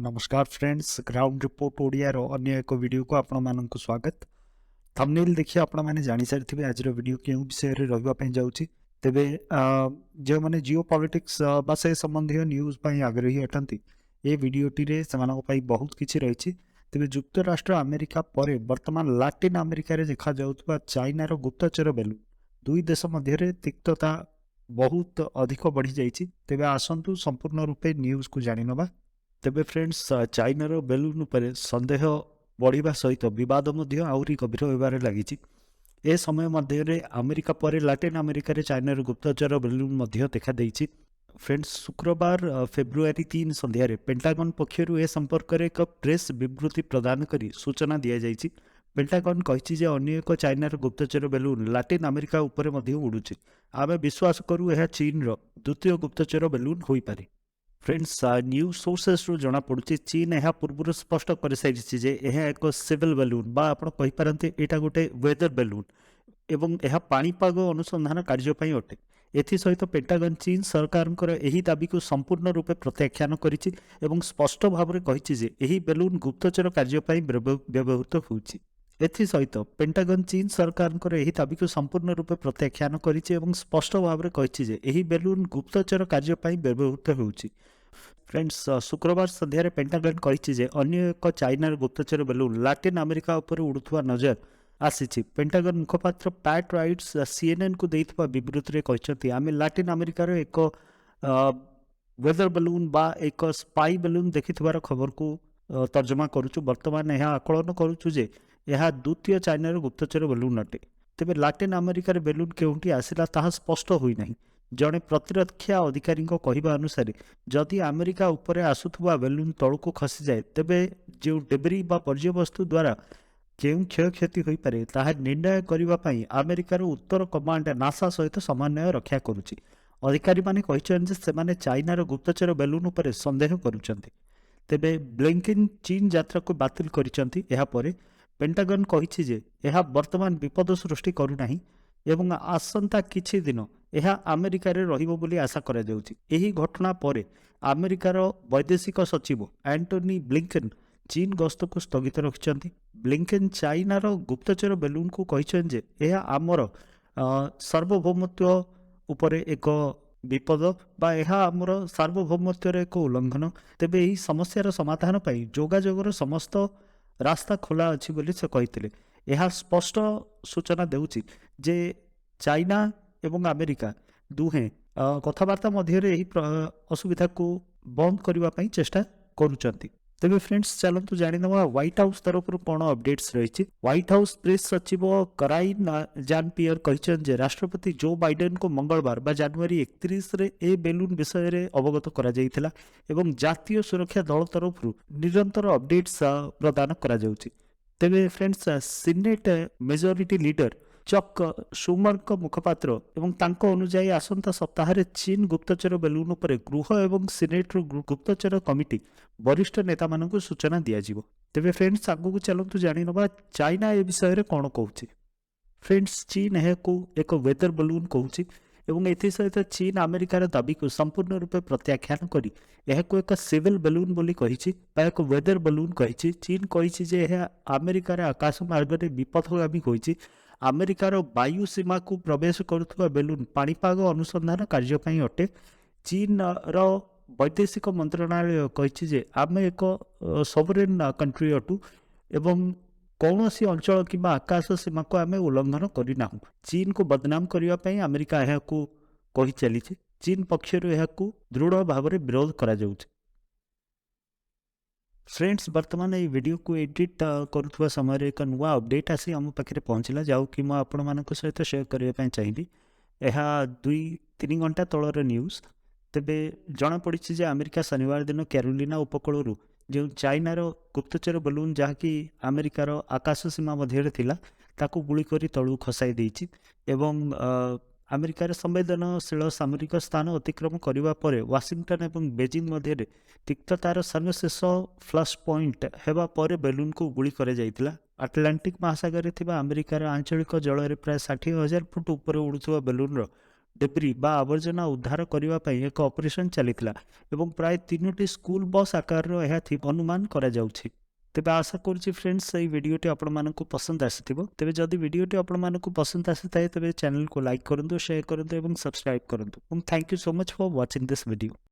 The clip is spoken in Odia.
ନମସ୍କାର ଫ୍ରେଣ୍ଡସ୍, ଗ୍ରାଉଣ୍ଡ ରିପୋର୍ଟ ଓଡ଼ିଆର ଅନ୍ୟ ଏକ ଭିଡ଼ିଓକୁ ଆପଣମାନଙ୍କୁ ସ୍ୱାଗତ। ଥମ୍ବନେଲ୍ ଦେଖି ଆପଣମାନେ ଜାଣିସାରିଥିବେ ଆଜିର ଭିଡ଼ିଓ କେଉଁ ବିଷୟରେ ରହିବା ପାଇଁ ଯାଉଛି। ତେବେ ଯେଉଁମାନେ ଜିଓ ପଲିଟିକ୍ସ ବା ସେ ସମ୍ବନ୍ଧୀୟ ନ୍ୟୁଜ୍ ପାଇଁ ଆଗ୍ରହୀ ଅଟନ୍ତି, ଏ ଭିଡ଼ିଓଟିରେ ସେମାନଙ୍କ ପାଇଁ ବହୁତ କିଛି ରହିଛି। ତେବେ ଯୁକ୍ତରାଷ୍ଟ୍ର ଆମେରିକା ପରେ ବର୍ତ୍ତମାନ ଲାଟିନ୍ ଆମେରିକାରେ ଦେଖାଯାଉଥିବା ଚାଇନାର ଗୁପ୍ତଚର ବେଲୁନ୍, ଦୁଇ ଦେଶ ମଧ୍ୟରେ ତିକ୍ତତା ବହୁତ ଅଧିକ ବଢ଼ିଯାଇଛି। ତେବେ ଆସନ୍ତୁ ସମ୍ପୂର୍ଣ୍ଣ ରୂପେ ନ୍ୟୁଜ୍କୁ ଜାଣିନେବା। ତେବେ ଫ୍ରେଣ୍ଡସ୍, ଚାଇନାର ବେଲୁନ୍ ଉପରେ ସନ୍ଦେହ ବଢ଼ିବା ସହିତ ବିବାଦ ମଧ୍ୟ ଆହୁରି ଗଭୀର ହେବାରେ ଲାଗିଛି। ଏ ସମୟ ମଧ୍ୟରେ ଆମେରିକା ପରେ ଲାଟିନ୍ ଆମେରିକାରେ ଚାଇନାର ଗୁପ୍ତଚର ବେଲୁନ୍ ମଧ୍ୟ ଦେଖାଦେଇଛି। ଫ୍ରେଣ୍ଡସ୍, ଶୁକ୍ରବାର ଫେବୃଆରୀ 3 ସନ୍ଧ୍ୟାରେ ପେଣ୍ଟାଗନ୍ ପକ୍ଷରୁ ଏ ସମ୍ପର୍କରେ ଏକ ପ୍ରେସ୍ ବିବୃତ୍ତି ପ୍ରଦାନ କରି ସୂଚନା ଦିଆଯାଇଛି। ପେଣ୍ଟାଗନ୍ କହିଛି ଯେ ଅନ୍ୟ ଏକ ଚାଇନାର ଗୁପ୍ତଚର ବେଲୁନ୍ ଲାଟିନ୍ ଆମେରିକା ଉପରେ ମଧ୍ୟ ଉଡ଼ୁଛି। ଆମେ ବିଶ୍ୱାସ କରୁ ଏହା ଚୀନର ଦ୍ୱିତୀୟ ଗୁପ୍ତଚର ବେଲୁନ୍ ହୋଇପାରେ। ଫ୍ରେଣ୍ଡସ୍, ନ୍ୟୁଜ୍ ସୋର୍ସେସରୁ ଜଣାପଡ଼ୁଛି, ଚୀନ ଏହା ପୂର୍ବରୁ ସ୍ପଷ୍ଟ କରିସାରିଛି ଯେ ଏହା ଏକ ସିଭିଲ୍ ବେଲୁନ୍ ବା ଆପଣ କହିପାରନ୍ତି ଏଇଟା ଗୋଟେ ୱେଦର ବେଲୁନ୍ ଏବଂ ଏହା ପାଣିପାଗ ଅନୁସନ୍ଧାନ କାର୍ଯ୍ୟ ପାଇଁ ଅଟେ। ଏଥିସହିତ ପେଣ୍ଟାଗନ୍ ଚୀନ ସରକାରଙ୍କର ଏହି ଦାବିକୁ ସମ୍ପୂର୍ଣ୍ଣ ରୂପେ ପ୍ରତ୍ୟାଖ୍ୟାନ କରିଛି ଏବଂ ସ୍ପଷ୍ଟ ଭାବରେ କହିଛି ଯେ ଏହି ବେଲୁନ୍ ଗୁପ୍ତଚର କାର୍ଯ୍ୟ ପାଇଁ ବ୍ୟବହୃତ ହେଉଛି। ଏଥିସହିତ ପେଣ୍ଟାଗନ୍ ଚୀନ ସରକାରଙ୍କର ଏହି ଦାବିକୁ ସମ୍ପୂର୍ଣ୍ଣ ରୂପେ ପ୍ରତ୍ୟାଖ୍ୟାନ କରିଛି ଏବଂ ସ୍ପଷ୍ଟ ଭାବରେ କହିଛି ଯେ ଏହି ବେଲୁନ୍ ଗୁପ୍ତଚର କାର୍ଯ୍ୟ ପାଇଁ ବ୍ୟବହୃତ ହେଉଛି। ଫ୍ରେଣ୍ଡସ୍, ଶୁକ୍ରବାର ସନ୍ଧ୍ୟାରେ ପେଣ୍ଟାଗନ୍ କହିଛି ଯେ ଅନ୍ୟ ଏକ ଚାଇନାର ଗୁପ୍ତଚର ବେଲୁନ୍ ଲାଟିନ୍ ଆମେରିକା ଉପରେ ଉଡ଼ୁଥିବା ନଜର ଆସିଛି। ପେଣ୍ଟାଗନ୍ ମୁଖପାତ୍ର ପ୍ୟାଟ୍ ରାଇଡର ସିଏନ୍ଏନ୍କୁ ଦେଇଥିବା ବିବୃତ୍ତିରେ କହିଛନ୍ତି, ଆମେ ଲାଟିନ୍ ଆମେରିକାର ଏକ ୱେଦର ବେଲୁନ୍ ବା ଏକ ସ୍ପାଇ ବେଲୁନ୍ ଦେଖିଥିବାର ଖବରକୁ ତର୍ଜମା କରୁଛୁ। ବର୍ତ୍ତମାନ ଏହା ଆକଳନ କରୁଛୁ ଯେ ଏହା ଦ୍ୱିତୀୟ ଚାଇନାର ଗୁପ୍ତଚର ବେଲୁନ୍ ଅଟେ। ତେବେ ଲାଟିନ୍ ଆମେରିକାରେ ବେଲୁନ୍ କେଉଁଠି ଆସିଲା, ତାହା ସ୍ପଷ୍ଟ ହୋଇନାହିଁ। ଜଣେ ପ୍ରତିରକ୍ଷା ଅଧିକାରୀଙ୍କ କହିବା ଅନୁସାରେ, ଯଦି ଆମେରିକା ଉପରେ ଆସୁଥିବା ବେଲୁନ୍ ତଳକୁ ଖସିଯାଏ, ତେବେ ଯେଉଁ ଡେବ୍ରି ବା ବର୍ଜ୍ୟବସ୍ତୁ ଦ୍ୱାରା କେଉଁ କ୍ଷୟକ୍ଷତି ହୋଇପାରେ, ତାହା ନିର୍ଣ୍ଣୟ କରିବା ପାଇଁ ଆମେରିକାର ଉତ୍ତର କମାଣ୍ଡ ନାସା ସହିତ ସମନ୍ୱୟ ରକ୍ଷା କରୁଛି। ଅଧିକାରୀମାନେ କହିଛନ୍ତି ଯେ ସେମାନେ ଚାଇନାର ଗୁପ୍ତଚର ବେଲୁନ୍ ଉପରେ ସନ୍ଦେହ କରୁଛନ୍ତି। ତେବେ ବ୍ଲିଙ୍କିନ୍ ଚୀନ ଯାତ୍ରାକୁ ବାତିଲ କରିଛନ୍ତି। ଏହାପରେ ପେଣ୍ଟାଗନ୍ କହିଛି ଯେ ଏହା ବର୍ତ୍ତମାନ ବିପଦ ସୃଷ୍ଟି କରୁନାହିଁ ଏବଂ ଆସନ୍ତା କିଛି ଦିନ ଏହା ଆମେରିକାରେ ରହିବ ବୋଲି ଆଶା କରାଯାଉଛି। ଏହି ଘଟଣା ପରେ ଆମେରିକାର ବୈଦେଶିକ ସଚିବ ଆଣ୍ଟୋନି ବ୍ଲିଙ୍କେନ୍ ଚୀନ ଗସ୍ତକୁ ସ୍ଥଗିତ ରଖିଛନ୍ତି। ବ୍ଲିଙ୍କେନ୍ ଚାଇନାର ଗୁପ୍ତଚର ବେଲୁନ୍କୁ କହିଛନ୍ତି ଯେ ଏହା ଆମର ସାର୍ବଭୌମତ୍ୱ ଉପରେ ଏକ ବିପଦ ବା ଏହା ଆମର ସାର୍ବଭୌମତ୍ୱର ଏକ ଉଲ୍ଲଂଘନ। ତେବେ ଏହି ସମସ୍ୟାର ସମାଧାନ ପାଇଁ ଯୋଗାଯୋଗର ସମସ୍ତ ରାସ୍ତା ଖୋଲା ଅଛି ବୋଲି ସେ କହିଥିଲେ। ଏହା ସ୍ପଷ୍ଟ ସୂଚନା ଦେଉଛି ଯେ ଚାଇନା ଏବଂ ଆମେରିକା ଦୁହେଁ କଥାବାର୍ତ୍ତା ମଧ୍ୟରେ ଏହି ଅସୁବିଧାକୁ ବନ୍ଦ କରିବା ପାଇଁ ଚେଷ୍ଟା କରୁଛନ୍ତି। ତେବେ ଫ୍ରେଣ୍ଡସ୍, ଚାଲନ୍ତୁ ଜାଣିନେବା ହ୍ୱାଇଟ୍ ହାଉସ୍ ତରଫରୁ କ'ଣ ଅପଡେଟ୍ସ ରହିଛି। ହ୍ୱାଇଟ୍ ହାଉସ୍ ପ୍ରେସ୍ ସଚିବ କରାଇନ୍ ଜାନ୍ ପିୟର କହିଛନ୍ତି ଯେ ରାଷ୍ଟ୍ରପତି ଜୋ ବାଇଡେନଙ୍କୁ ମଙ୍ଗଳବାର ବା ଜାନୁଆରୀ 31ରେ ଏ ବେଲୁନ୍ ବିଷୟରେ ଅବଗତ କରାଯାଇଥିଲା ଏବଂ ଜାତୀୟ ସୁରକ୍ଷା ଦଳ ତରଫରୁ ନିରନ୍ତର ଅପଡେଟ୍ସ ପ୍ରଦାନ କରାଯାଉଛି। ତେବେ ଫ୍ରେଣ୍ଡସ୍, ସିନେଟ୍ ମେଜରିଟି ଲିଡର ଚକ୍ ସୁମରଙ୍କ ମୁଖପାତ୍ର ଏବଂ ତାଙ୍କ ଅନୁଯାୟୀ ଆସନ୍ତା ସପ୍ତାହରେ ଚୀନ ଗୁପ୍ତଚର ବେଲୁନ୍ ଉପରେ ଗୃହ ଏବଂ ସିନେଟ୍ର ଗୁପ୍ତଚର କମିଟି ବରିଷ୍ଠ ନେତାମାନଙ୍କୁ ସୂଚନା ଦିଆଯିବ। ତେବେ ଫ୍ରେଣ୍ଡସ୍, ଆଗକୁ ଚାଲନ୍ତୁ ଜାଣିନେବା ଚାଇନା ଏ ବିଷୟରେ କ'ଣ କହୁଛି। ଫ୍ରେଣ୍ଡସ୍, ଚୀନ ଏହାକୁ ଏକ ୱେଦର ବେଲୁନ୍ କହୁଛି ଏବଂ ଏଥିସହିତ ଚୀନ ଆମେରିକାର ଦାବିକୁ ସମ୍ପୂର୍ଣ୍ଣ ରୂପେ ପ୍ରତ୍ୟାଖ୍ୟାନ କରି ଏହାକୁ ଏକ ସିଭିଲ୍ ବେଲୁନ୍ ବୋଲି କହିଛି ବା ଏକ ୱେଦର ବେଲୁନ୍ କହିଛି। ଚୀନ କହିଛି ଯେ ଏହା ଆମେରିକାର ଆକାଶ ମାର୍ଗରେ ବିପଥଗାମୀ ହୋଇଛି। ଆମେରିକାର ବାୟୁ ସୀମାକୁ ପ୍ରବେଶ କରୁଥିବା ବେଲୁନ୍ ପାଣିପାଗ ଅନୁସନ୍ଧାନ କାର୍ଯ୍ୟ ପାଇଁ ଅଟେ। ଚୀନର ବୈଦେଶିକ ମନ୍ତ୍ରଣାଳୟ କହିଛି ଯେ ଆମେ ଏକ ସୋଭରେନ୍ କଣ୍ଟ୍ରି ଅଟୁ ଏବଂ କୌଣସି ଅଞ୍ଚଳ କିମ୍ବା ଆକାଶ ସୀମାକୁ ଆମେ ଉଲ୍ଲଂଘନ କରିନାହୁଁ। ଚୀନକୁ ବଦନାମ କରିବା ପାଇଁ ଆମେରିକା ଏହାକୁ କହି ଚାଲିଛି। ଚୀନ ପକ୍ଷରୁ ଏହାକୁ ଦୃଢ଼ ଭାବରେ ବିରୋଧ କରାଯାଉଛି। ଫ୍ରେଣ୍ଡସ୍, ବର୍ତ୍ତମାନ ଏହି ଭିଡ଼ିଓକୁ ଏଡିଟ୍ କରୁଥିବା ସମୟରେ ଏକ ନୂଆ ଅପଡେଟ୍ ଆସି ଆମ ପାଖରେ ପହଞ୍ଚିଲା, ଯାହାକି ମୁଁ ଆପଣମାନଙ୍କ ସହିତ ସେୟାର କରିବା ପାଇଁ ଚାହିଁବି। ଏହା 2-3 ଘଣ୍ଟା ତଳର ନ୍ୟୁଜ୍। ତେବେ ଜଣାପଡ଼ିଛି ଯେ ଆମେରିକା ଶନିବାର ଦିନ କ୍ୟାରୋଲିନା ଉପକୂଳରୁ ଯେଉଁ ଚାଇନାର ଗୁପ୍ତଚର ବେଲୁନ୍, ଯାହାକି ଆମେରିକାର ଆକାଶ ସୀମା ମଧ୍ୟରେ ଥିଲା, ତାକୁ ଗୁଳି କରି ତଳକୁ ଖସାଇ ଦେଇଛି ଏବଂ ଆମେରିକାର ସମ୍ବେଦନଶୀଳ ସାମରିକ ସ୍ଥାନ ଅତିକ୍ରମ କରିବା ପରେ ୱାଶିଂଟନ ଏବଂ ବେଜିଂ ମଧ୍ୟରେ ତିକ୍ତତାର ସର୍ବଶେଷ ଫ୍ଲାସ୍ ପଏଣ୍ଟ ହେବା ପରେ ବେଲୁନ୍କୁ ଗୁଳି କରାଯାଇଥିଲା। ଆଟଲାଣ୍ଟିକ୍ ମହାସାଗରରେ ଥିବା ଆମେରିକାର ଆଞ୍ଚଳିକ ଜଳରେ ପ୍ରାୟ 60,000 ଫୁଟ ଉପରେ ଉଡ଼ୁଥିବା ବେଲୁନ୍ର ଡେବ୍ରି ବା ଆବର୍ଜନା ଉଦ୍ଧାର କରିବା ପାଇଁ ଏକ ଅପରେସନ୍ ଚାଲିଥିଲା ଏବଂ ପ୍ରାୟ 3ଟି ସ୍କୁଲ ବସ୍ ଆକାରର ଏହା ଅନୁମାନ କରାଯାଉଛି। ତେବେ ଆଶା କରୁଛି ଫ୍ରେଣ୍ଡସ୍, ଏହି ଭିଡ଼ିଓଟି ଆପଣମାନଙ୍କୁ ପସନ୍ଦ ଆସିଥିବ। ତେବେ ଯଦି ଭିଡ଼ିଓଟି ଆପଣମାନଙ୍କୁ ପସନ୍ଦ ଆସିଥାଏ, ତେବେ ଚ୍ୟାନେଲକୁ ଲାଇକ୍ କରନ୍ତୁ, ସେୟାର କରନ୍ତୁ ଏବଂ ସବସ୍କ୍ରାଇବ୍ କରନ୍ତୁ ଏବଂ thank you so much for watching this video.